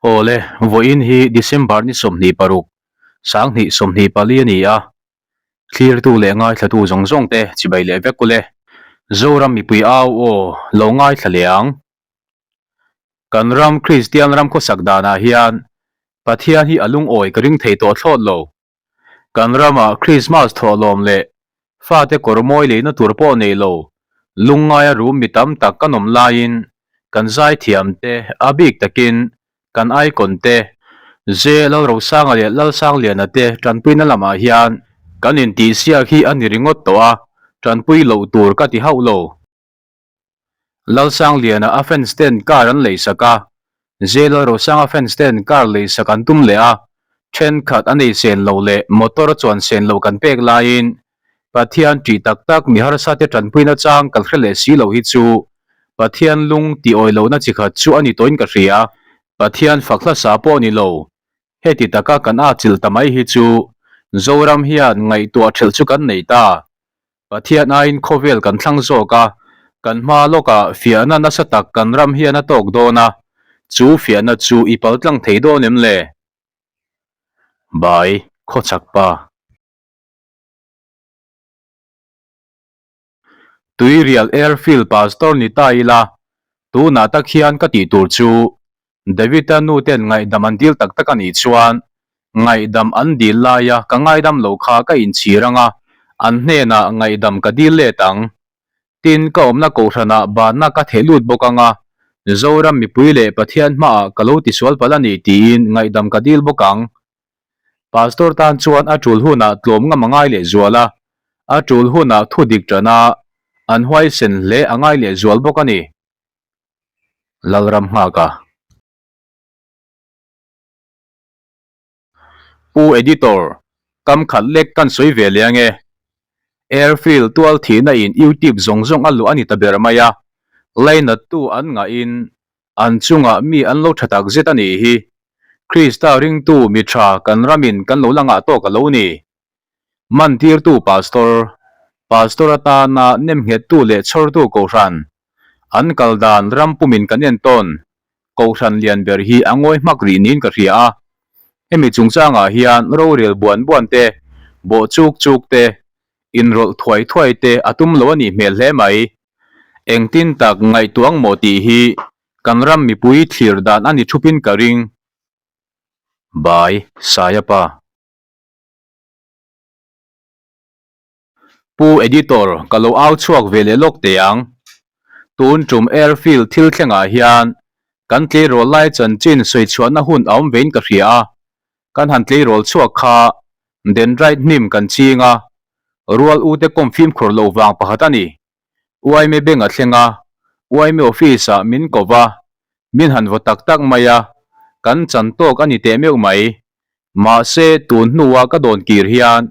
Awle, vawiin hi December ni 26, 2024 a ni a, thlirtu leh ngaithlatu zawng zawng te chibai leh vek ule. Zoram mipui au aw lo ngaithla leh ang. Kan ram Kristian ram khawsak danah hian Pathian hi a lungawi ka ring thei tawh thlawt lo. Kan ramah Krismas thawhlawm leh fate kawr mawi leina tur pawh nei lo, lungngaia rum mi tam tak kan awm laiin kan zaithiam te a bik takin kan icon te, J Lalrosanga leh Lalsangliana te tanpuina lamah hian kan intihsiak hi a ni ringawt tawh a, tanpui loh tur ka ti hauh lo. Lalsangliana a fans ten car an leisak a, J Lalrosanga fans ten car leisak an tum leh a, thenkhat an ei sen loh leh motor a chuan sen loh kan pek laiin Pathian ṭih tak tak mi harsa te ṭanpuina chang kan hre leh si lo hi chu Pathian lung tih awi lohna chi khat chu a ni tawhin ka hria. Pathian fak hlasa pawh ni lo, heti taka kan atchilh ta mai hi chu Zoram hian ngaihtuah ṭhelh chu kan nei ta. Pathian aiin khawvel kan thlang zawk a, kan hma lawkah fiahna nasa tak kan ram hian a tawk dawn a, chu fiahna chu i pal tlang thei dawn em le? Bai, Khawchhak pa. Tuirial Airfield Pastor ni ta ila, tunah tak hian ka tih tur chu David-a nu ten ngaihdam an dil tak tak a nih chuan ngaihdam an dil laia ka ngaidam lo kha ka inchhir ang a, an hnenah ngaihdam ka dil let ang. Tin, ka awmna kohhranah banna ka theh lut bawk ang a, Zoram mipui leh Pathian hmaah ka lo tisual palh a ni tiin ngaihdam ka dil bawk ang. Pastor tan chuan a tul hunah tlawm ngam a ngai leh zual a, a tul hunah thu dik tan a, an huaisen hle a ngai leh zual bawk a ni. Lalram nghak a. Pu Editor, kam khat lek kan sawi ve leh ange. Airfield tual thihna in YouTube zawng zawng a luh a ni ta ber mai a, lainattu an ngahin an chungah mi an lo tha tak zet a nih hi. Krista ringtu mi tha kan ramin kan lo la ngah tawk a lo ni. Mantirtu Pastor, Pastor atana nemnghettu leh chhawrtu kohhran, an kal dan ram pumin kan entawn Kohhran lian ber hi a ngawi hmak rih niin ka hria a, hemi chungchangah hian rorel buan buan te, bawh chuk chuk te, inrawlh thuai thuai te a tum lo a nih hmel hle mai. Engtin tak ngaihtuah ang maw tih hi kan ram mipui thlir dan a ni thupin ka ring. Bai Sayapa. Pu Editor, ka lo au chhuak ve leh lawk teh ang. Tun tum airfield thil thlengah hian kan tleirawl lai chanchin sawi chhuahna hun a awm vein ka hria a, kan han tleirawl chhuak kha dendrite hnim kan ching a, rual ute kawm fimkhur loh vang pakhat a ni. Uaime beng a thleng a, Uaime office ah min ko va, min han vaw tak tak mai a, kan chan tawk a ni teh meuh mai. Mahse, tun hnua ka dawn kir hian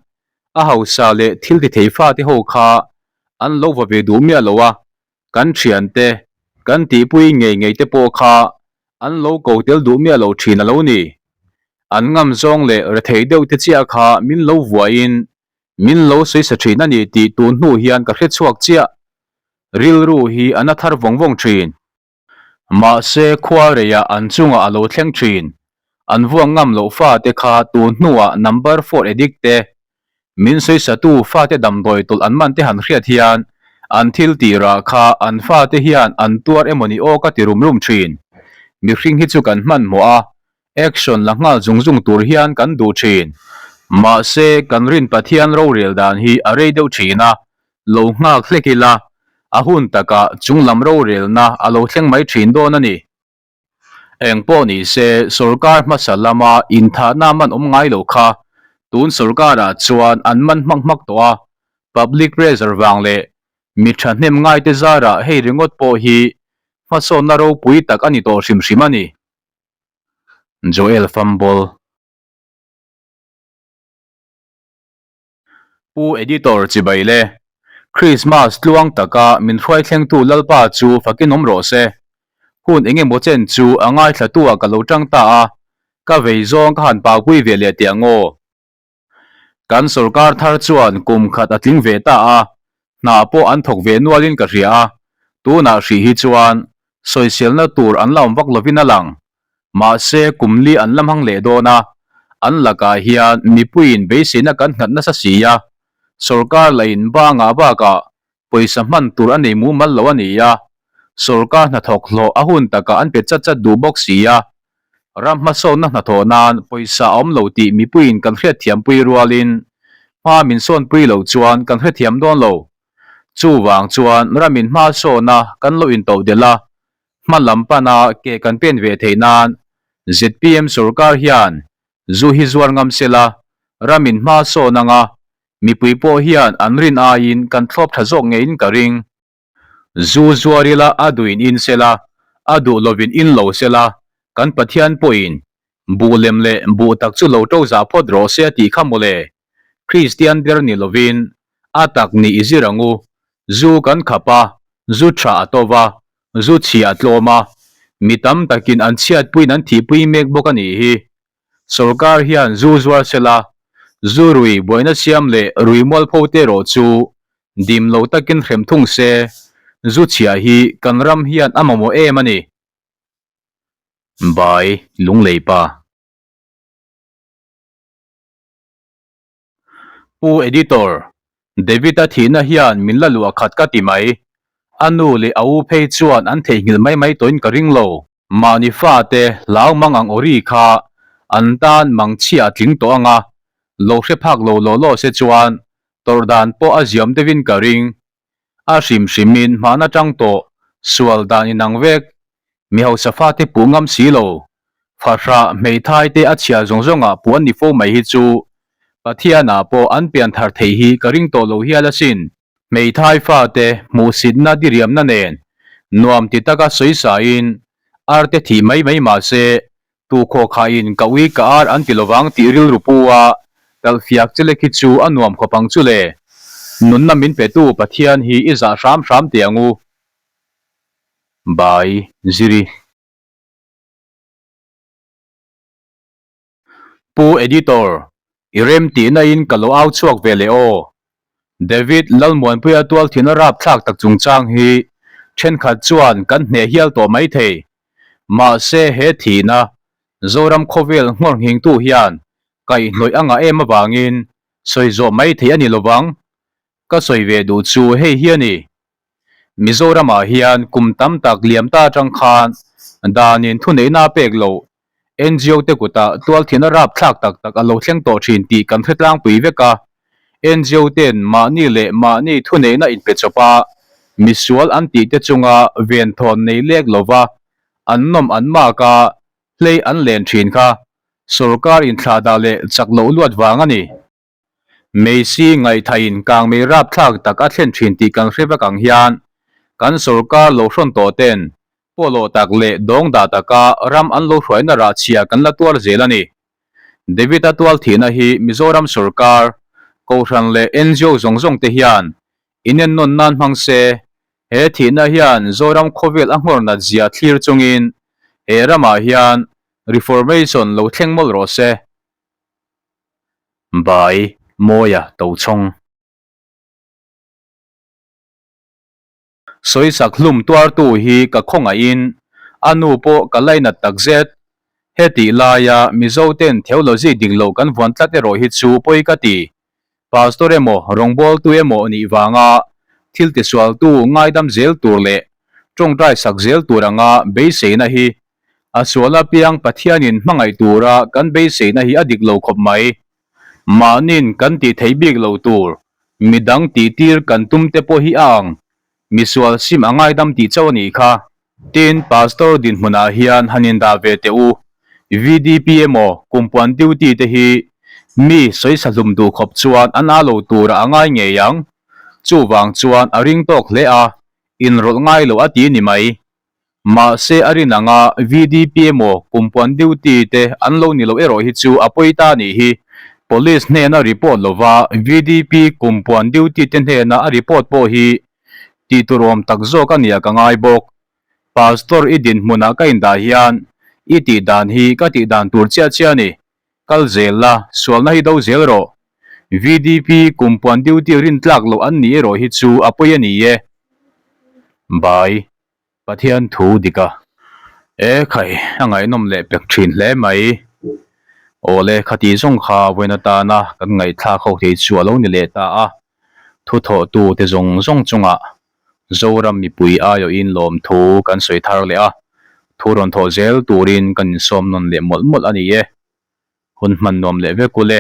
a hausa leh thil ti thei fate ho kha an lo va ve duh miah lo a, kan thiante, kan tihpui ngei ngei te pawh kha an lo ko tel duh miah lo thin a lo ni. An ngam zawng leh rethei deuh te chiah kha min lo vuahin min lo sawi sa thin a ni tih tun hnu hian ka hre chhuak chiah. Rilru hi a na thar vawng vawng thin. Mahse, khua reiah an chungah a lo thleng thin. An vuak ngam loh fate kha tun hnuah number four addict te, min sawisatu fate damdawi tawlh an man te han hriat hian an thil tirah kha an fate hian an tuar emawni aw ka ti rum rum thin. Mihring hi chu kan hmanhmawh a, action la nghal zung zung tur hian kan duh thin. Mahse, kan rin Pathian rorel dan hi a rei deuh thin a, Lo nghak hlek ila, a hun takah chunglam rorelna a lo thleng mai thin dawn a ni. Eng pawh ni se, sorkar hmasa lama inthahna man awm ngai lo kha tun sorkarah chuan an man hmak hmak tawh a, public pressure vang leh mi thahnem ngaite zarah hei ringawt pawh hi hmasawnna ropui tak a ni tawh hrim hrim a ni. Joel Fumble. Pu Editor chibai le, Krismas tluang taka min hruai thlengtu Lalpa chu fakin awm rawh se. Hun eng emaw chen chu a ngaithlatu ah ka lo tang ta a, ka vei zawng ka han paupui ve leh teh ang aw. Kan sorkar thar chuan kum khat a tling ve ta a, hna pawh an thawk ve nualin ka hria a, tunah hrih hi chuan sawiselna tur an la awm vak lovin a lang. Mahse, kum li an la hmang leh dawn a, an lakah hian mipuiin beiseina kan nghat nasa si a, sorkar lahin bangah bakah pawisa hman tur a nei mumal lo a ni a, sorkar hnathawk hlawh a hun takah an pe chat chat duh bawk si a, ram hmasawnna hnathawh nan pawisa a awm lo tih mipuiin kan hriatthiampui rualin hma min sawnpui loh chuan kan hrethiam dawn lo. Chuvang chuan ramin hma sawna kan lo intohdelh a, hma lam pana ke kan pen ve theih nan zpm sorkar hian zu hi zuar ngam sela, ramin hma sawn anga mipui pawh hian an rin aiin kan thlawp tha zawk ngeiin ka ring. Zu zuar ila a duhin in sela, a duh lovin in lo sela, kan Pathian pawhin buh lem leh buh tak chu lo to zah phawt rawh se a tih kha mawle. Kristian ber ni lovin a tak nih i zir ang u. Zu kan khap a, zu tha a to va, zu chhia a tlawm a, mi tam takin an chhiatpuiin an thihpui mek bawk a nih hi. Sorkar hian zu zuar sela, zu rui buaina siam leh rui mualpho te erawh chu dim lo takin hrem thung se, zu chhia hi kan ram hian a mamawh em a ni. Bai Lunglei pa. Pu Editor, David-a thihna hian min la luah khat ka ti mai. A nu leh a u phei chuan an theihnghilh mai mai tawhin ka ring lo. Mahni fate hlau mang ang awri kha an tan mang chhia a tling tawh ang a, lo hre phak lo law law se chuan tawrh dan pawh a ziam deuhin ka ring. A hrim hrimin hmahna tang tawh sual dan inang vek, mi hausa fate puh ngam si lo, fahrah hmeithai te a chhia zawng zawngah puh an ni fo mai hi chu Pathianah pawh an pian thar theih hi ka ring tawh lo hial asin. Hmeithai fate hmuhsitna diriamna nen nuam ti taka sawi sain arte thih mai mai mah se Tukhawh khaiin ka ui ka ar an ti lovang tih rilru pu a, talhfiak chilek hi chu a nuam khawp ang chu le. Nunna min petu Pathian hi i zah hram hram teh ang u. Bai Ziri. Pu Editor, i rem tihna in ka lo au chhuak ve leh aw. David Lalmuanpuia tualthina rapthlak tak chungchang hi thenkhat chuan kan hneh hial tawh mai thei. Mahse he thihna Zoram khawvel nghawr nghingtu hian kaihhnawih a ngah em avangin sawi zawh mai thei a ni lovang. Ka sawi ve duh chu hei hi a ni. Mizoramah hian kum tam tak liam ta atang khan danin thuneihna a pek loh NGO te kutah tualthihna rapthlak tak tak a lo thleng tawh thin tih kan hre tlangpui vek a. NGO ten mahni leh mahni thuneihna inpe chawp a, misual an tih te chunga venthawn nei lek lova an nawm an mak a, hlei an len thin kha sorkar inthlahdah leh chak loh luat vang a ni. Meisi ngaihthain kangmei rapthlak tak a thlen thin tih kan hre vek ang hian kan sorkar lo hrawn tawh ten pawlawh tak leh dawng dah taka ram an lo hruaina rah chhia kan la tuar zel a ni. David-a tual thihna hi Mizoram sorkar, Kohhran leh ngo zawng zawng te hian inennawn nan hmang se, he thihna hian Zoram khawvel a nghawr nat zia thlir chungin he ramah hian Reformation lo thleng mawlh rawh se. Bai Mawia Tochhawng. Sawisak hlum tuartu hi ka khawngaihin a nu pawh ka lainat takzet. Hetih laia Mizoten theology dik loh kan vuan tlat erawh hi chu pawi ka ti. Pastor emaw rawngbawltu emaw nih vanga thil tisualtu ngaidam zel tur leh tawngtai sak zel tur anga beiseina hi A sual apiang Pathianin hmangaih tura kan beiseina hi a dik lo khawp mai. Mahnin kan tih theih bik lo tur, midang tihtir kan tum te pawh hi a ang. Misual sim a ngaidam tih chauh a nih kha. Tin, Pastor dinhmunah hian han indah ve teh u. VDP emaw kumpuan duty te hi mi sawisa hlum duh khawp chuan an aa lo turah a ngai ngei ang. Chuvang chuan a ring tawk hle a, inrawlh ngai lo a ti ni mai. Mahse a rin anga VDP emaw kumpuan duty te an lo ni lo erawh hi chu a pawi ta nih hi. Police hnena report lova VDP kumpuan duty te hnena a report pawh hi tih tur awm tak zawk a nia ka ngai bawk. Pastor i dinhmunah ka indah hian i tih dan hi ka tih dan tur chiah chiah a ni. Kal zel la, sualna hi do zel rawh. VDP kumpuan duty rintlak loh an ni erawh hi chu a pawi a ni e. Bye. Pathian thu dik a. E khai, a ngaihnawm leh pek thin hle mai. Awle, khati zawng kha vawiin atana kan ngaihthlak ho thei chu a lo ni leh ta a. Thu thawhtu te zawng zawng chungah Zoram mipui aiawhin lawmthu kan sawi thar leh a, thu rawn thawh zel turin kan insawm nawn leh mawlh mawlh a ni e. Hun hman nuam leh vek ule.